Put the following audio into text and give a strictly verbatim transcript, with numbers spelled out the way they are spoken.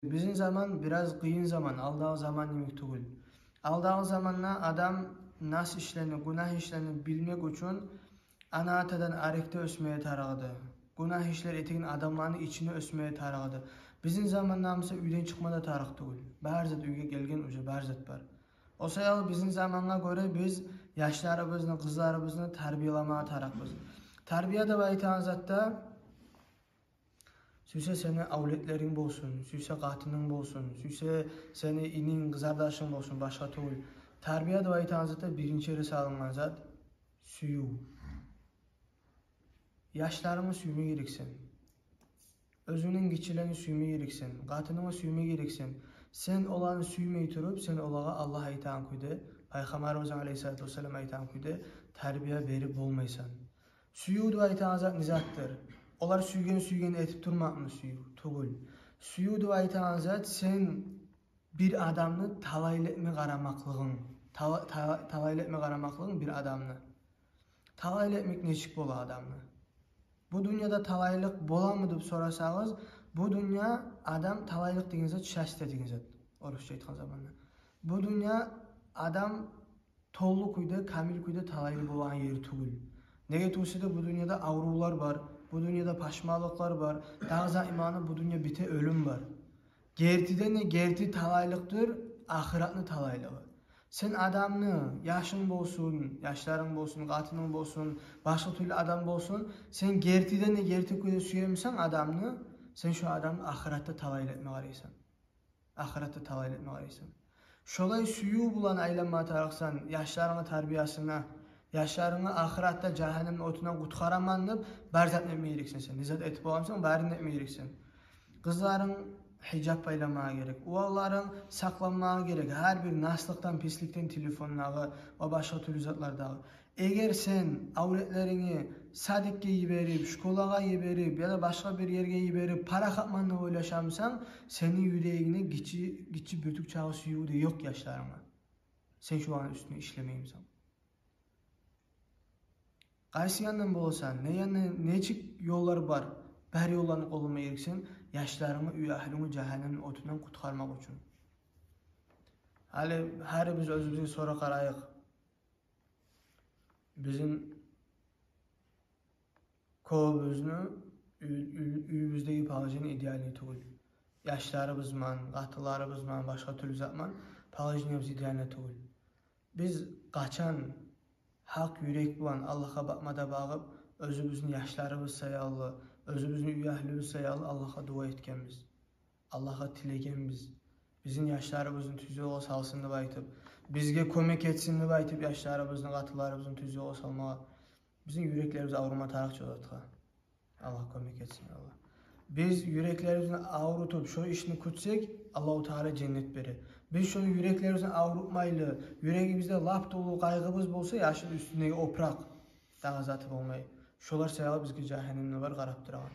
Бизин заман бираз къыйын заман, алдагъы заман йимик тюгюл. Алдагъы заманда адам нас ишлени, гюнагь ишлени билмек учун ана-атадан арекде оьсмеге тарыкъ эди. Гюнагь ишлер этеген адамланы ичинде оьсмеге тарыкъ эди. Бизин заманда буса уьйден чыкъма да тарыкъ тюгюл. Бар зат уьйге гелген, уже бар зат бар. О саялы бизин замангъа гёре биз яшларыбызны, къызларыбызны тарбияламагъа тарыкъбыз. Тарбия деп айтагъан затда сюйсе сени авлетлеринг болсун, сюйсе къатынынг болсун, сюйсе сени ининг, къызардашынг болсун, башгъа тюгюл. Тарбия деп айтагъан затда биринчи ерге салынгъан зат сююв. Яшларынгны сюйме герексен. Оьзюнгден гиччилени сюйме герексен. Къатынынгны сюйме герексен. Сен оланы сюймей туруп, сен олагъа Аллагь айтагъан кюйде, Пайхаммарыбыз алейгьиссалату вассалам айтагъан кюйде тарбия берип болмайсан. Сююв деп айтагъан зат не затдыр? Олар сюйген-сюйген этип турмакъмы сююв? Тюгюл. Сююв деп айтагъан зат сен бир адамны талайлы этме къарамакълыгъынг. Тала-, тала-, талайлы этме къарамакълыгъынг бир адамны. Талайлы этмек нечик бола адамны? Бу дюньяда талайлыкъ боламы деп сорасагъыз, бу дюнья адам талайлыкъ деген зат, счастье деген зат, орусча айтгъан заманда. Бу дюнья адам толу кюйде, камил кюйде талайлы болагъан ери тюгюл. Неге тюгюл эсе де, бу дюньяда аврувлар бар, бу дюньяда пашманлыкълар бар, дагъы зат иманы, бу дюнья бите, оьлюм бар. Гертиден де герти талайлыкъдыр ахыратны талайлыгъы. Сен адамны, яшынг болсун, яшларынг болсун, къатынынг болсун, башгъа тюрлю адам болсун, сен гертиден де герти кюйде сюемисен адамны, сен шо адамны ахыратда талайлы этме къарайсан. Ахыратда талайлы этме къарайсан. Шолай сююв булан айланма тарыкъсан яшларынгны тарбиясына, яшларынгны ахыратда жагьаннемни отундан къутгъараман деп, бар затны этме герексен сен. Не зат этип боламысан, барын этме герексен. Къызларынг гьижап байлама герек, уланларынг сакъланма герек гьар бир наслыкъдан, писликден, телефондагъы ва башгъа тюрлю затлардагъы. Эгер сен авлетлерингни садикге йиберип, школагъа йиберип яда башгъа бир ерге йиберип, парахатман деп ойлашамысан, сени юрегингде гиччи, гиччи бюртюк чакъы сююв де ёкъ яшларынга. Сен шуланы уьстюнде ишлемеймисен. Къайсы яндан боласан, не яндан, нечик ёллар бар, бар ёлланы къоллама герексен, яшларынгны, уьягьлюнгню жагьаннемни отундан къутгъармакъ учун. Гьали гьарибиз оьзюбюзге сорап къарайыкъ. Бизин кёбюбюзню уьй-, уьй-, уьюбюздеги положение идеальный тюгюл. Яшларыбызман, къатынларыбызман, башгъа тюрлю затман положениебиз идеальный тюгюл. Биз къачан гьакъ юрек булан Аллагьгъа бакъма да багъып, оьзюбюзню яшларыбыз саялы, оьзюбюзню уьягьлюбюз саялы Аллагьгъа дуа этгенбиз. Аллагьгъа тилегенбиз, бизин яшларыбызны тюз ёлгъа салсын деп айтып, бизге кёмек этсин деп айтып, яшларыбызны, къатынларыбызны тюз ёлгъа салмагъа. Бизин юреклерибиз аврума тарыкъ чы о затгъа. Аллагь кёмек этсин, Аллагь. Биз юреклерибизни аврутуп, шо ишни кютсек, Аллагьу Таала женнет бере. Биз шону юреклерибизни аврутмайлы, юрегибизде лап да уллу къайгъыбыз болса, яшыл уьстюндеги опуракъ, дагъы заты болмай, шолар саялы бизге жагьаннемде бар къарап турагъан.